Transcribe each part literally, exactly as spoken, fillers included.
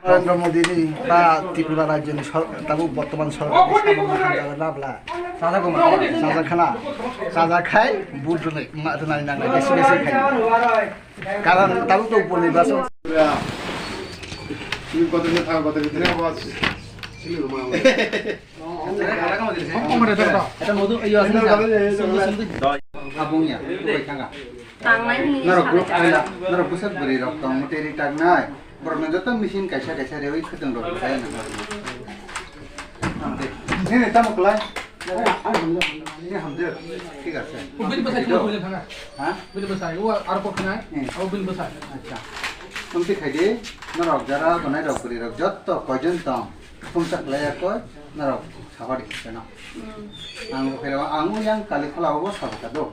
Narendra Modi ni ba Tripura rajyo ni sor-, tabuk bortoman sorkar ni samung ni hamjago na bla? Sajak khana, sajak khai vote rwnai, ma rwnai nangnai, besi besi khai. Karon tabuk to upor nirbachon. Eta modu, iyo, asli na. Sumdu, sumdu. Abung ya, tu bai thanga. Tangnai hwnwi Norok group sanai. Aila, norok bwsak bwrwi rok tong, teri tak nai. Borok no joto machine kaisa kaisa rewi khwtwng rok kaya nang. Nini tamo kwlai? Nini hamjak. Thik ase. Bini bwsai, bini bwsai. Ha? Bini bwsai, o aro kok khnai, hmm. O bini bwsai. Acha. Tongti khaidi, norok jara gonai rok bwrwi rok joto koijon tong. Thumsa khlai ya koi, norok sahori khe no. Hmm. Ang bo khairo, ang yang kali khala bo sabaka do.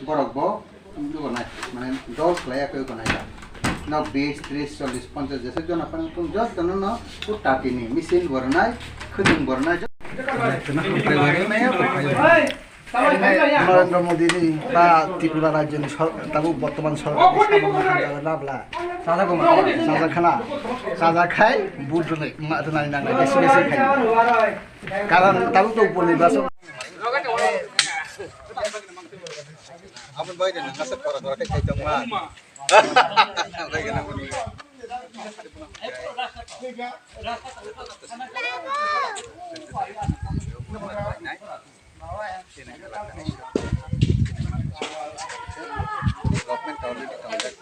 Borok bo Gonai, mane dol khlai ya koi gonai da. Nok bis, tris, chollis, ponchas, jesok jona phano tong jot jono no u tati ni machine bo rwnai, khwtwng bo rwnai. Narendra Modi ni ba Tripura rajyo ni sor-, tabuk bortoman sorkar ni samung ni hamjago na bla? Sajak khana, sajak khai vote rwnai, ma rwnai nangnai, besi besi khai. Karon tabuk to upor nirbachon. Aboni bagwi nang aswk khora khora khe khai tongma. Development already complete.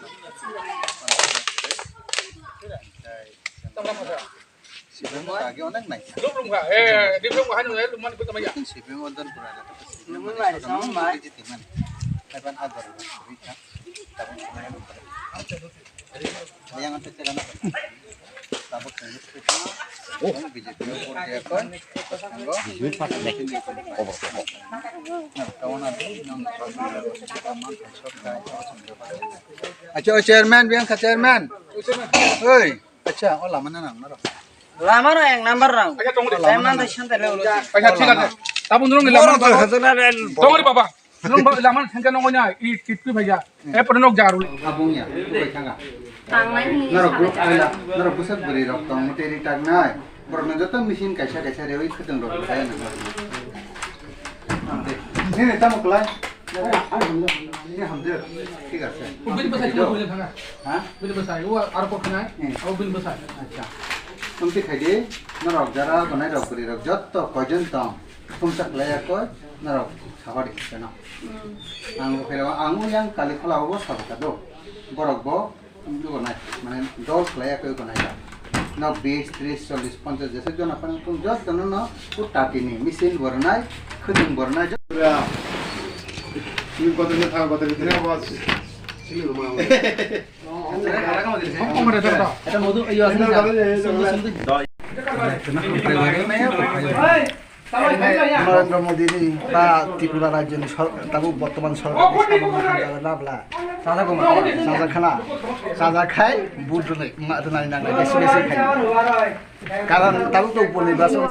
C P M o agi onek nai. Lub lum kha, eh, develop kha, hanu, eh, lum mani buta maya. C P M o don pura na, C P M o don pura na, sama mai. Legitimate. Eban ador, rika. Tabung sama yang pura. Yang antu jaga na. Tabuk sama. Oh, B J P o pura dia kon. Anggo. Kobo, kobo. Na, kawan adu, nang, Acha, o chairman, biang kha chairman. Oi. Acha, o lama na nang naro. Lama no ek number rang. Acha, tong di. Chairman to santa le ulo. Acha, thik ase. Tabun durung ni lama. Tong di baba. Durung ba lama thangka nongo nya, i titpi bhaiya. E pura nok jaru. Abung ya, tu bai thanga. Tangnai hwnwi Naro group sanai. Aila, naro bwsak bwrwi rok tong, teri tak nai. Borok no joto machine kaisa kaisa rewi khwtwng rok kaya nang. Nini tamo kwlai? Nini hamjak. Thik ase. Bini bwsai, bini bwsai thanga. Ha? Bini bwsai, o aro kok khnai. Hmm. O bini bwsai. Acha. Tongti khaidi, norok jara gonai rok bwrwi rok jotto koijon tong. Thumsa khlai ya koi, norok sahori khe no. Hmm. Ang bo khairo, ang yang kali khala bo sabaka do. Borok bo Gonai, mane dol khlai ya koi gonai da. Nok bis, tris, chollis, ponchas, jesok jona phano tong jot jono no u tati ni machine bo rwnai, khwtwng bo rwnai. Ni kotor ni thang kotor ni thang bas. Sili rumah. Eta modu, iyo, asli na. Sumdu, sumdu. Narendra Modi ni ba Tripura rajyo ni sor-, tabuk bortoman sorkar ni samung ni hamjago na bla? Sajak khana, sajak khai vote rwnai, ma rwnai nangnai, besi besi khai. Karon tabuk to upor nirbachon.